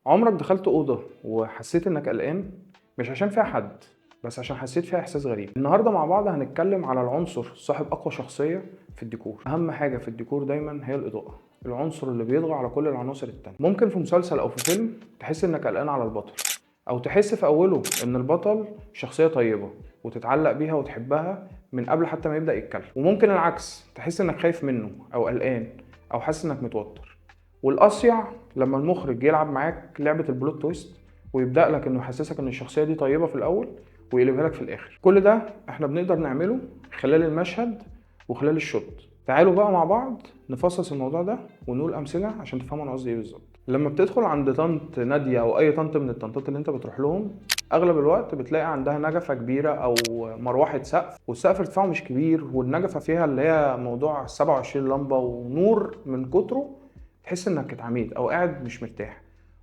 عمرك دخلت أوضة وحسيت إنك قلقان؟ مش عشان فيها حد، بس عشان حسيت فيها إحساس غريب. النهاردة مع بعض هنتكلم على العنصر صاحب أقوى شخصية في الديكور. أهم حاجة في الديكور دايما هي الإضاءة، العنصر اللي بيطغى على كل العناصر التانية. ممكن في مسلسل أو في فيلم تحس إنك قلقان على البطل، أو تحس في أوله إن البطل شخصية طيبة وتتعلق بيها وتحبها من قبل حتى ما يبدأ يتكلم. وممكن العكس، تحس إنك خايف منه أو قلقان أو حاسس إنك متوتر. والأصيع لما المخرج يلعب معاك لعبة ال plot twist ويبدأ لك إنه يحسسك إن الشخصية دي طيبة في الأول ويقلبها لك في الآخر. كل ده إحنا بنقدر نعمله خلال المشهد وخلال ال shot. تعالوا بقى مع بعض نفصص الموضوع ده ونقول أمثلة عشان تفهموا أنا قصدي إيه بالظبط. لما بتدخل عند طنط نادية أو أي طنط من الطنطات اللي أنت بتروح لهم، أغلب الوقت بتلاقي عندها نجفة كبيرة أو مروحة سقف، والسقف ارتفاعه مش كبير، والنجفة فيها اللي هي موضوع 27 لمبة ونور من كتره تحس إنك اتعميت أو قاعد مش مرتاح.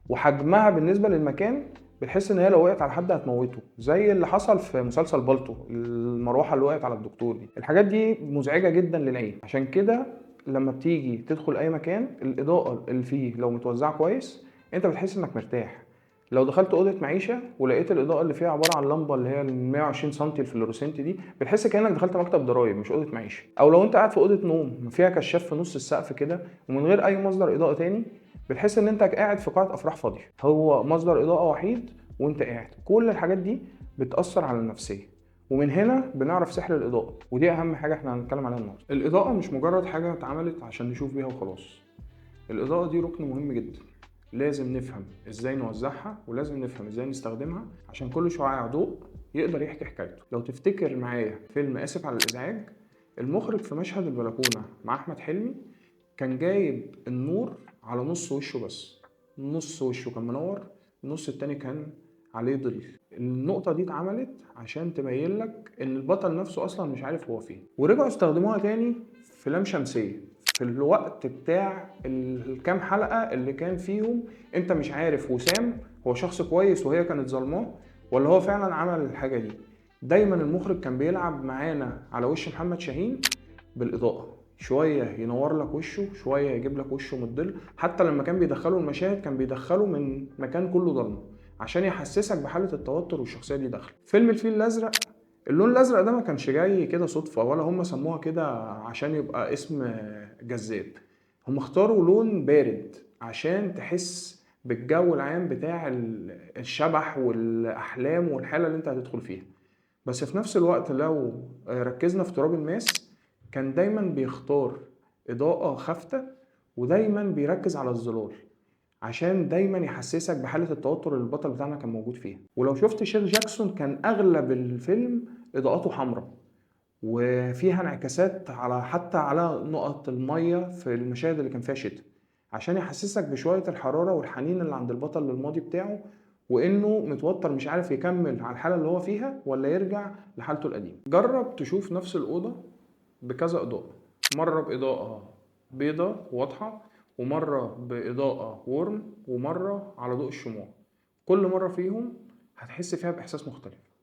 وحجمها بالنسبة للمكان بتحس إن هي لو وقعت على حد هتموته، زي اللي حصل في مسلسل بالطو، المروحة اللي وقعت على الدكتور دي. الحاجات دي مزعجة جدا للعين. عشان كده لما بتيجي تدخل أي مكان، الإضاءة اللي فيه لو متوزعة كويس أنت بتحس إنك مرتاح. لو دخلت أوضة معيشة ولقيت الإضاءة اللي فيها عبارة عن لمبة اللي هي ال 120 سنتي ال fluorescent دي، بتحس كأنك دخلت مكتب ضرايب مش أوضة معيشة. أو لو أنت قاعد في أوضة نوم فيها كشاف في نص السقف كده ومن غير أي مصدر إضاءة تاني، بتحس إن أنت قاعد في قاعة أفراح فاضية، هو مصدر إضاءة وحيد وأنت قاعد. كل الحاجات دي بتأثر على النفسية، ومن هنا بنعرف سحر الإضاءة، ودي أهم حاجة إحنا هنتكلم عليها النهاردة. الإضاءة مش مجرد حاجة اتعملت عشان نشوف بيها وخلاص. الإضاءة دي ركن مهم جدا، لازم نفهم إزاي نوزعها ولازم نفهم إزاي نستخدمها عشان كل شعاع ضوء يقدر يحكي حكايته. لو تفتكر معايا فيلم آسف على الإزعاج، المخرج في مشهد البلكونة مع أحمد حلمي كان جايب النور على نص وشه بس، نص وشه كان منور، النص التاني كان عليه ظل. النقطة دي اتعملت عشان تبين لك إن البطل نفسه أصلا مش عارف هو فين. ورجعوا استخدموها تاني في لام شمسية في الوقت بتاع الكام حلقة اللي كان فيهم انت مش عارف وسام هو شخص كويس وهي كانت ظلماه ولا هو فعلا عمل الحاجة دي. دايما المخرج كان بيلعب معانا على وش محمد شاهين بالإضاءة، شوية ينور لك وشه، شوية يجيب لك وشه من الظل. حتى لما كان بيدخله المشاهد كان بيدخله من مكان كله ضلمة عشان يحسسك بحالة التوتر والشخصية دي داخله. فيلم الفيل الأزرق، اللون الأزرق ده ما كانش جاي كده صدفة ولا هم سموها كده عشان يبقى اسم جذاب، هم اختاروا لون بارد عشان تحس بالجو العام بتاع الشبح والأحلام والحالة اللي انت هتدخل فيها. بس في نفس الوقت لو ركزنا في تراب الماس، كان دايما بيختار إضاءة خافتة ودايما بيركز على الظلال عشان دايما يحسسك بحالة التوتر اللي البطل بتاعنا كان موجود فيها. ولو شفت شيخ جاكسون كان أغلب الفيلم إضاءته حمراء وفيها انعكاسات على حتى على نقط المية في المشاهد اللي كان فيها شتاء، عشان يحسسك بشوية الحرارة والحنين اللي عند البطل للماضي بتاعه، وإنه متوتر مش عارف يكمل على الحالة اللي هو فيها ولا يرجع لحالته القديمة. جرب تشوف نفس الأوضة بكذا إضاءة، مرة بإضاءة بيضة واضحة، ومرة بإضاءة وورم، ومرة على ضوء الشموع. كل مرة فيهم هتحس فيها بإحساس مختلف.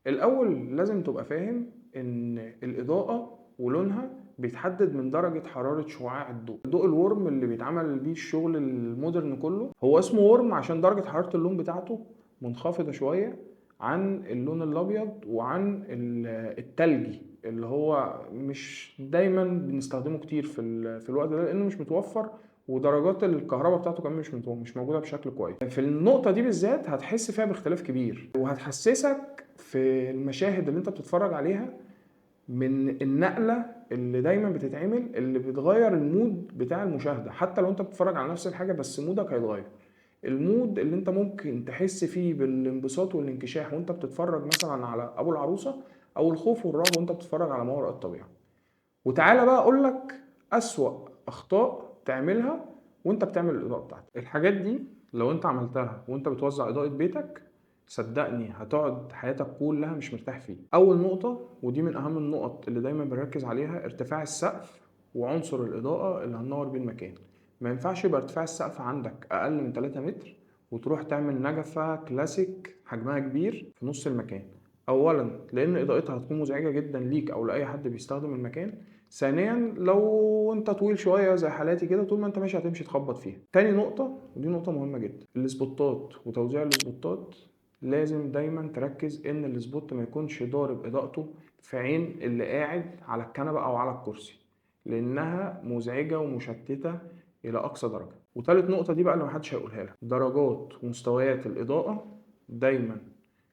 الأول لازم تبقى فاهم إن الإضاءة ولونها بيتحدد من درجة حرارة شعاع الضوء. الضوء ال warm اللي بيتعمل بيه الشغل ال modern كله هو اسمه warm عشان درجة حرارة اللون بتاعته منخفضة شوية عن اللون الأبيض وعن التلجي اللي هو مش دايما بنستخدمه كتير في الوقت ده لأنه مش متوفر، ودرجات الكهرباء بتاعته كمان مش موجودة بشكل كويس. في النقطة دي بالذات هتحس فيها باختلاف كبير، وهتحسسك في المشاهد اللي انت بتتفرج عليها من النقلة اللي دايما بتتعمل اللي بتغير ال mood بتاع المشاهدة. حتى لو انت بتتفرج على نفس الحاجة بس mood ك هيتغير. ال mood اللي انت ممكن تحس فيه بالانبساط والانكشاح وانت بتتفرج مثلا على ابو العروسة، او الخوف والرعب وانت بتتفرج على ما وراء الطبيعة. وتعالى بقى اقولك اسوأ اخطاء تعملها وانت بتعمل الاضاءة بتاعتك. الحاجات دي لو انت عملتها وانت بتوزع اضاءة بيتك صدقني هتقعد حياتك كلها مش مرتاح فيه. اول نقطة، ودي من اهم النقط اللي دايما بنركز عليها، ارتفاع السقف وعنصر الاضاءة اللي هننور بيه المكان. ما ينفعش يبقى ارتفاع السقف عندك اقل من 3 متر وتروح تعمل نجفة كلاسيك حجمها كبير في نص المكان. اولا لان اضاءتها هتكون مزعجة جدا ليك او لاي حد بيستخدم المكان. ثانيا لو انت طويل شوية زي حالاتي كده، طول ما انت ماشي هتمشي تخبط فيها. تاني نقطة، ودي نقطة مهمة جدا، ال spotات وتوزيع ال spotات. لازم دايما تركز ان ال spot ما يكونش ضارب اضاءته في عين اللي قاعد على الكنبة او على الكرسي، لانها مزعجة ومشتته الى اقصى درجه. وتالت نقطة دي بقى اللي محدش هيقولها لك، درجات ومستويات الاضاءة دايما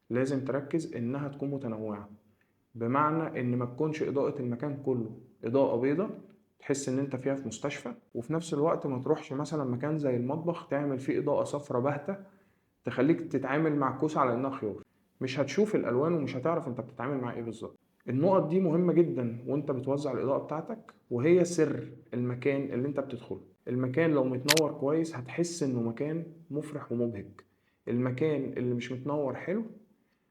لازم تركز انها تكون متنوعة، بمعنى ان ما تكونش اضاءه المكان كله اضاءه بيضاء تحس ان انت فيها في مستشفى، وفي نفس الوقت ما تروحش مثلا مكان زي المطبخ تعمل فيه اضاءه صفرة باهته تخليك تتعامل مع الكوسه على انها خيار، مش هتشوف الالوان ومش هتعرف انت بتتعامل مع ايه بالظبط. النقط دي مهمة جدا وانت بتوزع الاضاءة بتاعتك، وهي سر المكان اللي انت بتدخله. المكان لو متنور كويس هتحس انه مكان مفرح ومبهج، المكان اللي مش متنور حلو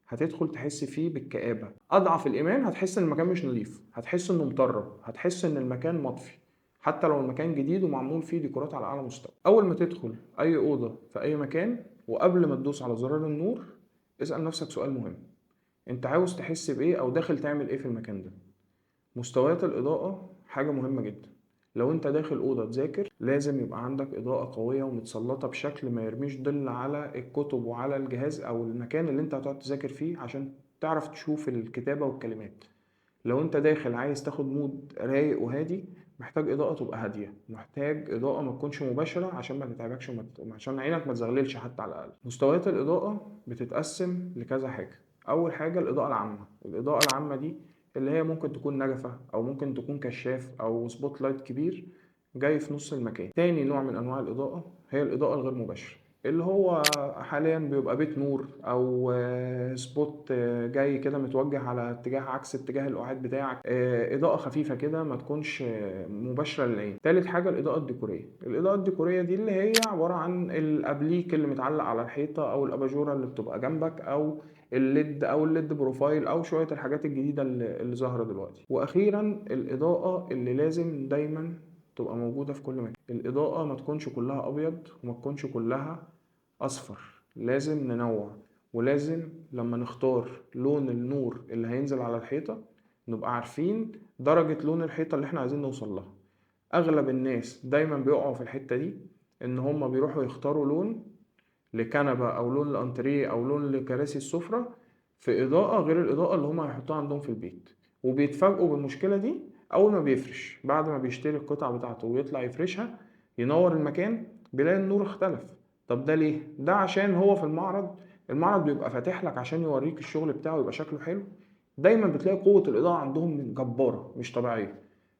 هتدخل تحس فيه بالكآبة. أضعف الإيمان هتحس إن المكان مش نظيف، هتحس إنه مطرب، هتحس إن المكان مطفي، حتى لو المكان جديد ومعمول فيه ديكورات على أعلى مستوى. أول ما تدخل أي أوضة في أي مكان وقبل ما تدوس على زرار النور، اسأل نفسك سؤال مهم: أنت عاوز تحس بإيه أو داخل تعمل إيه في المكان ده؟ مستويات الإضاءة حاجة مهمة جدا. لو انت داخل اوضة تذاكر لازم يبقى عندك اضاءه قوية ومتسلطه بشكل ما يرميش ظل على الكتب وعلى الجهاز او المكان اللي انت هتقعد تذاكر فيه، عشان تعرف تشوف الكتابة والكلمات. لو انت داخل عايز تاخد mood رايق وهادي، محتاج اضاءه تبقى هادية، محتاج اضاءه ما تكونش مباشرة عشان ما تتعبكش عشان عينك ما تزغللش حتى على الاقل. مستويات الاضاءة بتتقسم لكذا حاجة. اول حاجة الاضاءة العامة. الاضاءة العامة دي اللي هي ممكن تكون نجفة أو ممكن تكون كشاف أو spot light كبير جاي في نص المكان. تاني نوع من أنواع الإضاءة هي الإضاءة الغير مباشرة، اللي هو حاليا بيبقى بيت نور أو spot جاي كده متوجه على اتجاه عكس اتجاه القعاد بتاعك، إضاءة خفيفة كده ما تكونش مباشرة للعين. تالت حاجة الإضاءة الديكورية. الإضاءة الديكورية دي اللي هي عبارة عن الأبليك اللي متعلق على الحيطة أو الأباجورة اللي بتبقى جنبك أو ال LED او ال LED profile او شوية الحاجات الجديدة اللي ظاهره دلوقتي. واخيرا الاضاءة اللي لازم دايما تبقى موجودة في كل مكان. الاضاءة ما تكونش كلها ابيض وما تكونش كلها اصفر، لازم ننوع، ولازم لما نختار لون النور اللي هينزل على الحيطة نبقى عارفين درجه لون الحيطة اللي احنا عايزين نوصل لها. اغلب الناس دايما بيقعوا في الحتة دي، ان هم بيروحوا يختاروا لون لكنبة أو لون لأنتريه أو لون لكراسي السفرة في إضاءة غير الإضاءة اللي هما هيحطوها عندهم في البيت، وبيتفاجئوا بالمشكلة دي أول ما بيفرش. بعد ما بيشتري القطع بتاعته ويطلع يفرشها ينور المكان بيلاقي النور اختلف. طب ده ليه؟ ده عشان هو في المعرض بيبقى فاتح لك عشان يوريك الشغل بتاعه يبقى شكله حلو. دايما بتلاقي قوة الإضاءة عندهم جبارة مش طبيعية،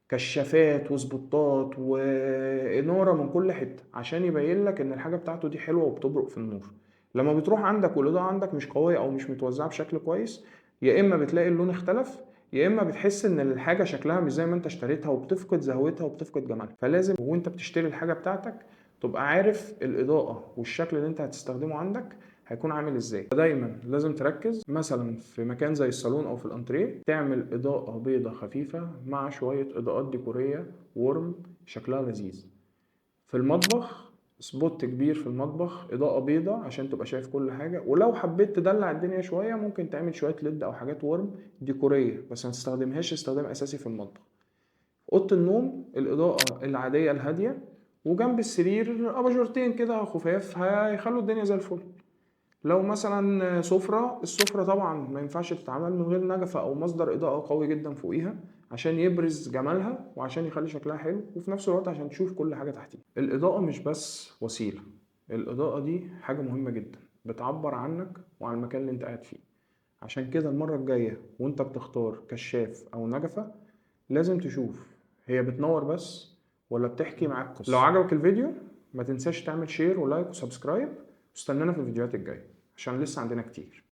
كشافات وسبوتات وإنارة من كل حتة عشان يبين لك إن الحاجة بتاعته دي حلوة وبتبرق في النور. لما بتروح عندك والإضاءة عندك مش قوية أو مش متوزعة بشكل كويس، يا إما بتلاقي اللون اختلف، يا إما بتحس إن الحاجة شكلها مش زي ما أنت اشتريتها وبتفقد زهوتها وبتفقد جمالها. فلازم وأنت بتشتري الحاجة بتاعتك تبقى عارف الإضاءة والشكل اللي أنت هتستخدمه عندك هيكون عامل ازاي. دايما لازم تركز مثلا في مكان زي الصالون او في الانتريه تعمل اضاءة بيضة خفيفة مع شوية اضاءات ديكورية warm شكلها لذيذ. في المطبخ spot كبير في المطبخ اضاءة بيضة عشان تبقى شايف كل حاجة، ولو حبيت تدلع الدنيا شوية ممكن تعمل شوية LED او حاجات warm ديكورية، بس ما تستخدمهاش استخدام اساسي في المطبخ. اوضة النوم الاضاءة العادية الهادية، وجنب السرير اباجورتين كده خفاف هيخلوا الدنيا زي الفل. لو مثلا سفرة، السفرة طبعا ما ينفعش تتعمل من غير نجفة او مصدر اضاءة قوي جدا فوقيها عشان يبرز جمالها وعشان يخلي شكلها حلو، وفي نفس الوقت عشان تشوف كل حاجة تحتيها. الإضاءة مش بس وسيلة، الإضاءة دي حاجة مهمة جدا بتعبر عنك وعن المكان اللي انت قاعد فيه. عشان كده المرة الجاية وانت بتختار كشاف او نجفة لازم تشوف هي بتنور بس ولا بتحكي معاك قصة. لو عجبك الفيديو ما تنساش تعمل share و like و subscribe، واستنانا في الفيديوهات الجاية عشان لسه عندنا كتير.